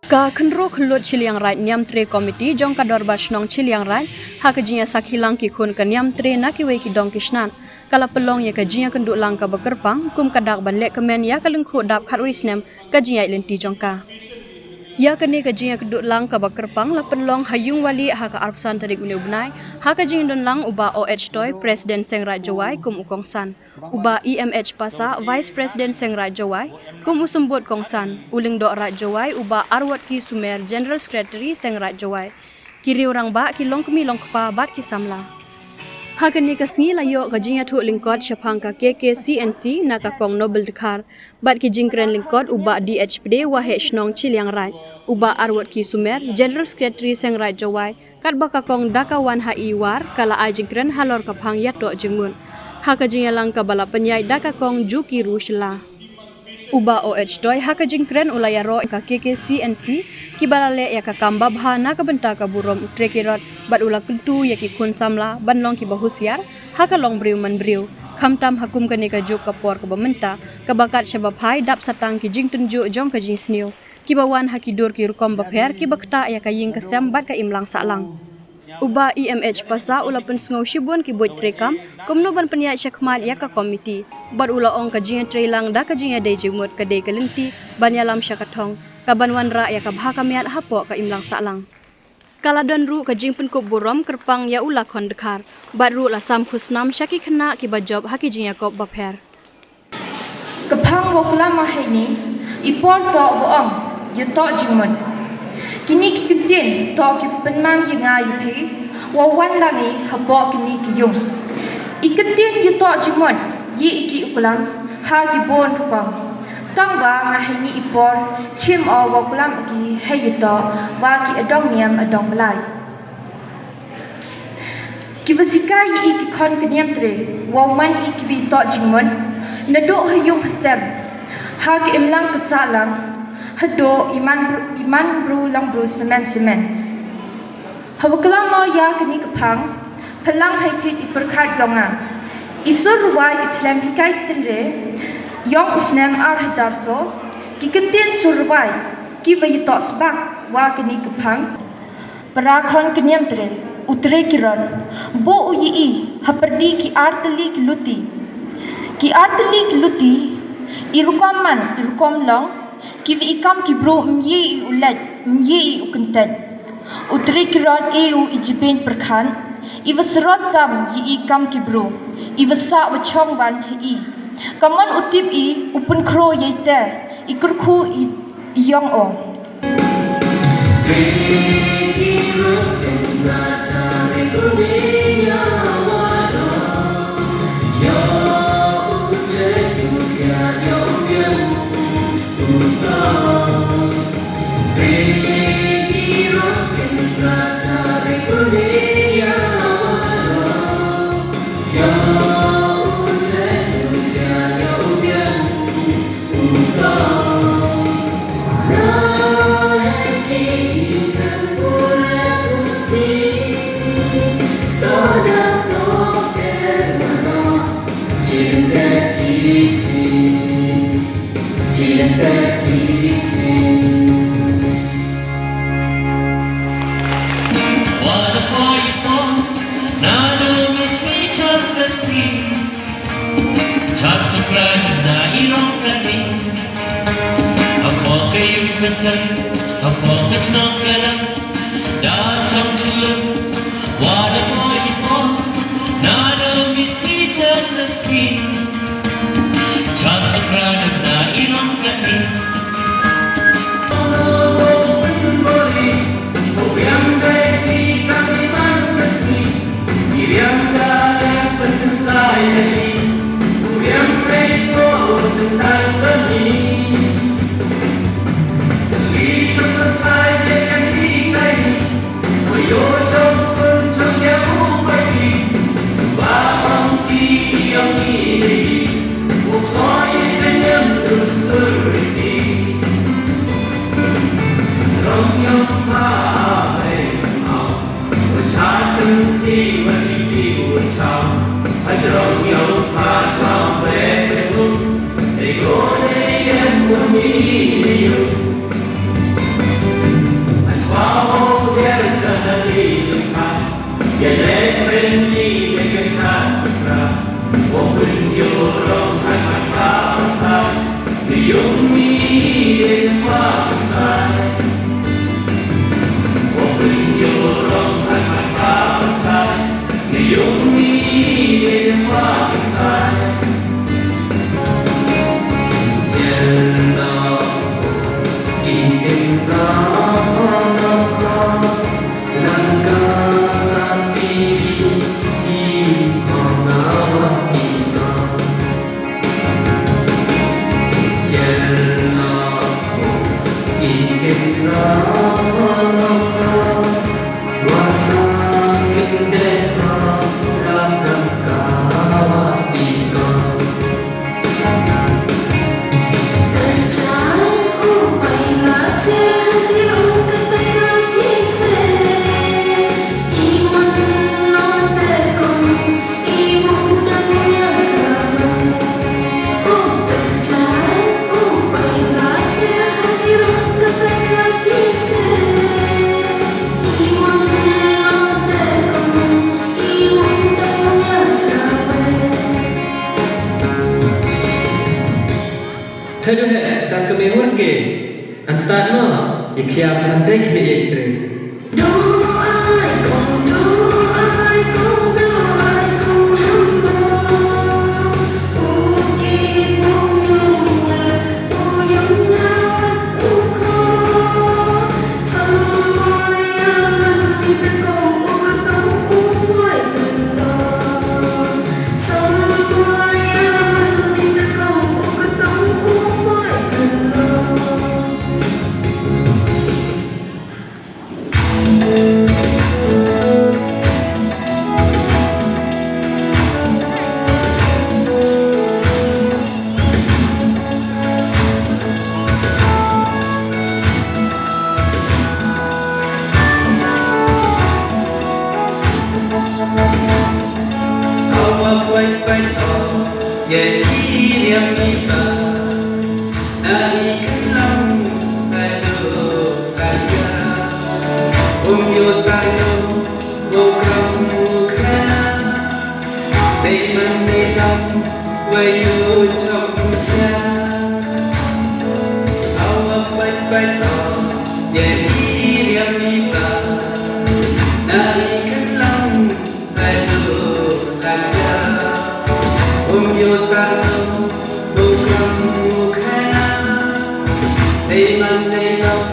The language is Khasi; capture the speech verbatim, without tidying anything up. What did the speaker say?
Ka Khynroo Khyllood Chilliangraij Niamtre Committee jong ka Dorbar Shnong Chilliangraij, ha ka jingïasakhi lang ki khun ka Niamtre na kiwei ki dong ki snat, ka la pynlong ïa ka jingïakynduh lang kaba kyrpang kum ka dak ban leh kmen ïa ka lyngkhuh dap khatwei snem ka jingïaid lynti jong ka. Ïa kane ka jingïakynduh lang kaba kyrpang la pynlong ha Ïungwali ha ka arphew san tarik une u bnai, ha ka jingdon lang u Bah O H Toi, President Seng Raij Jowai, kum u kongsan, u Bah E M H Passah, Vice President Seng Raij Jowai, kum u symbud kongsan, u Lyngdoh Raij Jowai u Bah Arwotki Sumer, General Secretary Seng Raij Jowai, ki riew rangbah, ki longkmie longkpa bad ki samla. Ha kane ka sngi la ïoh ka jingïathuh lyngkot shaphang ka K K C N C na ka Kong Noble Dkhar bad ki jingkren lyngkot u Bah D H Pde, Waheh Shnong Chilliangraij, u Bah Arwotki Sumer, General Secretary Seng Raij Jowai, katba ka kong da ka wan ha i War ka la ai jingkren halor ka phang ïatoh jingmut. Ha ka jingïalang kaba la pynïaid da ka kong Juki Rushla, u Bah O H Toi ha ka jingkren u la ïaroh ka K K C N C kiba la leh ïa ka kam babha na ka bynta ka burom u Trekirot bad u la kyntu ïa ki khun samla ban long kiba husiar ha ka long briew man briew, khamtam ha kum kane ka juk ka por kaba mynta, kaba kat shaba phai dap satang ki jingtynjuh jong ka jingsniew kiba wan ha ki dur ki rukom bapher kiba ktah ïa ka ïing ka sem bad ka imlang sahlang. U Bah E M H Passah u la pynsngew shibun ki buit treikam kumno ban pynïaid shakhmat ïa ka komiti bad u la ong ka jingïatreilang da ka jingïadei jingmut ka dei ka lynti ban ïalam sha ka thong kaban wanrah ïa ka bha ka miat hapoh ka imlang sahlang. Ka la don ruh ka jingpynkup burom kyrpang ïa u Lakhon Dkhar bad ruh la sam khusnam sha ki khynnah kiba jop ha ki jingïakop bapher. Ka phang wa klam ma heini, i por toh wa ong, ïatoh jingmut. Kini ki kyntien toh ki pynmang ïa nga ïa phi, wa wan lang i hapoh kini ki ïung. I kyntien ïatoh jingmut, ïa i ki u klam ha ki bun rukom. Tang wa nga heini i por, chim o wa klam ki hei ïatoh, wa ki adong niam adong blai. Kiwa sikai i ki khon ka Niamtre, wow man i kiwi toh jingmut, naduh ha yung ha sem, ha ka imlang ka sahlang, haduh i man bru, i man bru lang bru semen semen. Hawa klam mo ïa kani ka phang, phalang hei thied i pyrkhat yong nga. I sur rwai i chlem hikai tynre, yong u snem ar hajar so, ki kyntien sur rwai, kiwa i toh sbak, wa kani ka phang. Para khon ka Niamtre, u Trekirot, bo u ïohi, hapyrdi ki artylli ki luti. Ki artylli ki luti, i rukom man, i rukom long, kiwi i kam ki bru mïohi u leit, mïohi u kyntait. U Trekirot e u i jibeiñ pyrkhat, iwa syrot tam ïohi kam ki bru, iwa sah wa chong wan ha i. Kamon u tip i, u pynkhroo ïeite, i kyrkhu i yong o. Cha suk la na i rong ka ding. Hapoh ka ïung ka sem, hapoh ka chnong ka lam, da chong chulun, wa da poi i pon, na da mi sni cha sep sni. Cha suk la na i rong ka ding. Tad no, i khiam than dei khlieh ïa i trei. Hawa pait pait o, ïa i riam i ba. Na i kynlong ba duk satia. Um ïoh satia, u kram u khana. Dei man dei dam, wa ïoh jong khia. Hawa pait pait o, ïa i riam i ba. Na i kynlong ba duk satia. Um ïoh satia, u kram u khana. Dei man dei dam,